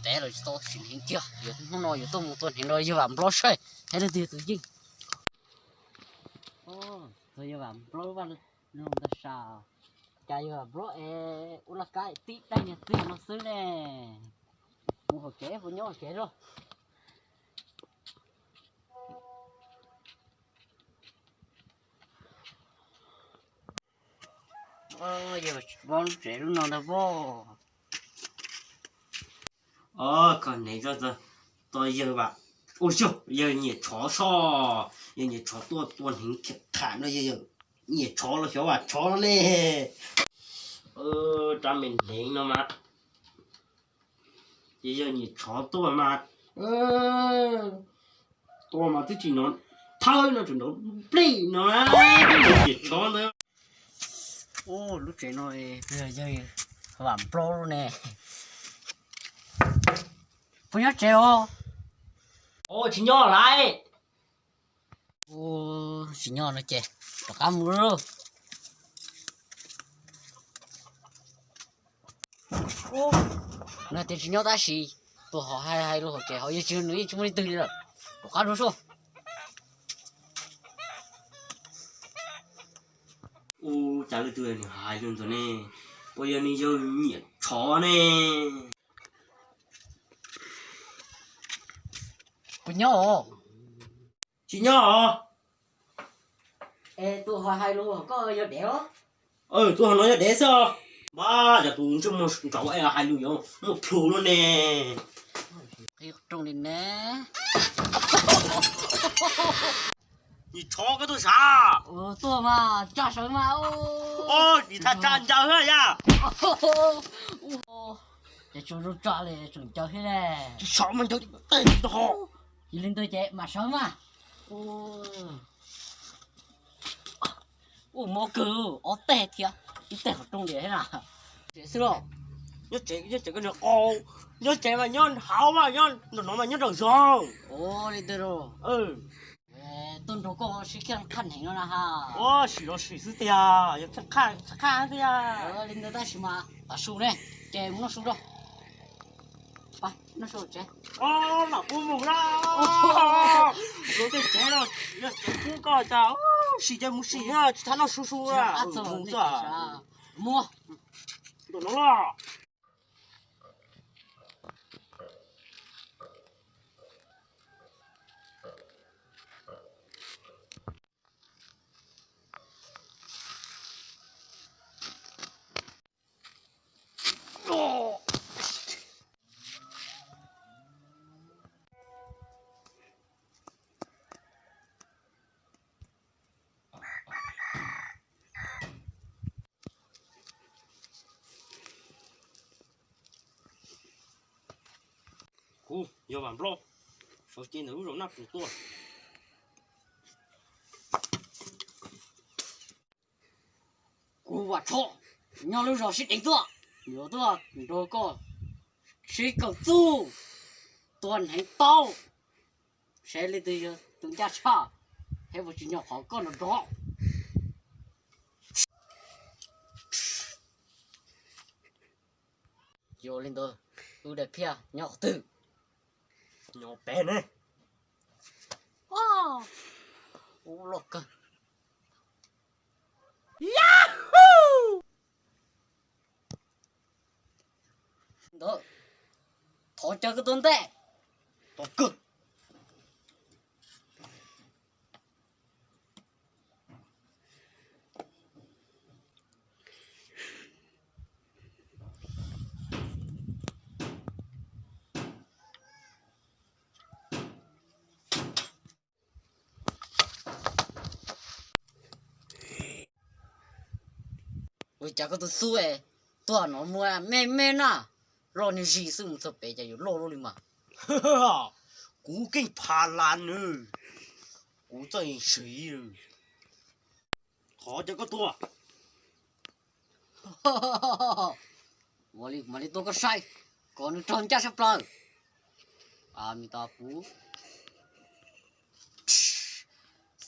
Ntev lawm tsis tau sim hneev kiag, hnub no yuav tuaj mus tua hneev rau yawg Vam Nplob saib, saib leej twg yog tus yeej. Txog yawg Vam Nplob lub vaj lub loog ntag sas. Cas yawg Vam Nplob es ua laj kab tib daim niag txiag no xwb ne. Mus hauv tsev, puas nyob hauv tsev los? Yawg Vam Nplob lub tsev lub no ntag pob. Koj hneev txog yawg Vam, ua yog yawg Nyiam Tshov soj, yawg Nyiam Tshov tuaj tua hneev khiav tham no, yawg Nyiam Tshov los xyov Vam Tshov no ne. Rab me hneev no mas ces yawg Nyiam Tshov tuaj mas, tua mas twb tsis hnov thawb no, tseem nrov nplij no na, yawg Nyiam Tshov ntawd. Ua lub tsev no yog yawg Vam Nplob lub ne. Puas nyob tsev os? Tsis nyob lawm. Tsis nyob no ces rov qab mus lauj. Nws tias tsis nyob tab sis tus ho hais hais lus hauv tsev ho yeej tsis, nws yeej tsis muaj leej twg li lawm. Rov qab dua soj. Ua cas leej twg nws hais lus ntawd ne? Puas yog nws yawg Nyiam Tshov ne? Puas nyob os? Tsis nyob os. Es tus ho hais lus koj yog dev os? Tus ho no yog dev xwb os. Npab, cas tus ntsej muag ntsauv es hais lus yuav muaj plhus luaj ne. Qhib rooj li ne. Nyiam Tshov, koj tuaj sav? Tuaj mas, tsa sawv mas. Nim thaj tsam ncaws thiab yam. Ces tsuas zoo tsa li tseem ncaws thiab ne. Tsis sawv mas ncaws tej tsis tau ho. Yog li ntawd ces mam sawv mas. Ua mob kawg, ob teg thiab, ib teg qhov rooj li thiab na. Tsev xwb los? Nyob tsev, nyob tsev koj niag qau, nyob tsev mas nyob hauv mas nyob nraum no mas nyob nraum zog. Ua li ntawd los? Tuaj nrog koj sib khiaj qhaj hneev no na ha. Ua sim los sim xwb tiag, yog khiaj qhaj qhaj tiag. Li ntawd tab sis mas tav su ne, ces mus noj su rau. Noj su tsev. Mam pub mus na. Luag tej tsev no, yog tsev pub koj cas sim ces mus sim, tsis txhob noj su su. Mus xwb. Mus. Nram no los. Kuv yog Vam Nplog, sawv cev ntawm lub zos Naj Pus tuaj. Kuv Vam Tsho nyob lub zos Sib Deev tuaj, yuav tuaj nrog koj sib kaum txuj tua hneev taub, seb leej twg yog tus ncaj tshaj, thiab puas tsim nyog qhov koj nrov nrov. Yog li ntawd, tus daim phiaj nyob qhov twg? Nyob pem ne. Ub, loj kawg. Ntawd, thov caw koj tuaj ntej. Tom kawg. Ua cas koj tus xub es tuaj no muaj me me na, loj niag zis xwb, mus txog pem cas yuav loj luaj li mas. Kuv Keej Pha Las nws, kuv txawj siv. Qhov cas koj tuaj? Ua li mam li tua koj saib. Kom nws raug ncaj sab plaws. A, me tos kuv.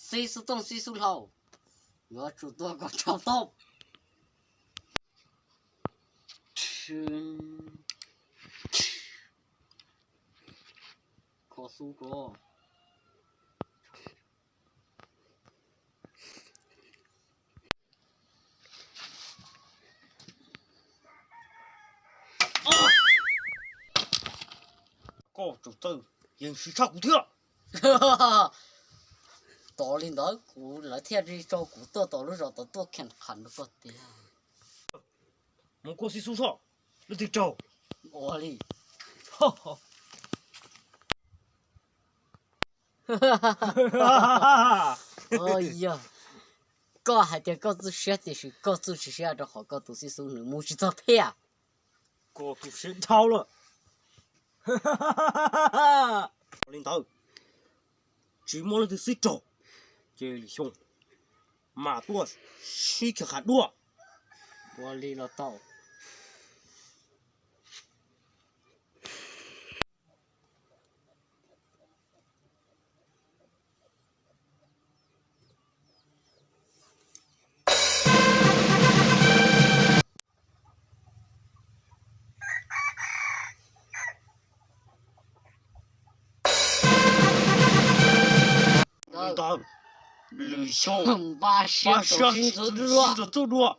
Xib xub tooj xib xub hlau, yuav tsum tua kom raug tooj. Kho xub ko. Koj tseem txawj yeej sib tshaj kuv thiab. Tos li ntawd kuv lawv thiaj li tso kuv tuaj tom lub zos tod tuaj khees qhas rau koj tiag. Mus koj xib xub soj, leej twg raug? Ua li. Yog, koj hais tias koj txuj siab tiam sis koj txuj tsis siab rau qhov koj tus xib xub nws mus tsis txog phiaj. Koj tu siab dhau lawm. Li ntawd, tsis muaj leej twg xib raug, ces lwm xyoo mam tuaj sib khees qhas dua. Ua li los tau. Ntawd, lwm xyoo npaj siab txog sib ntxuav dua.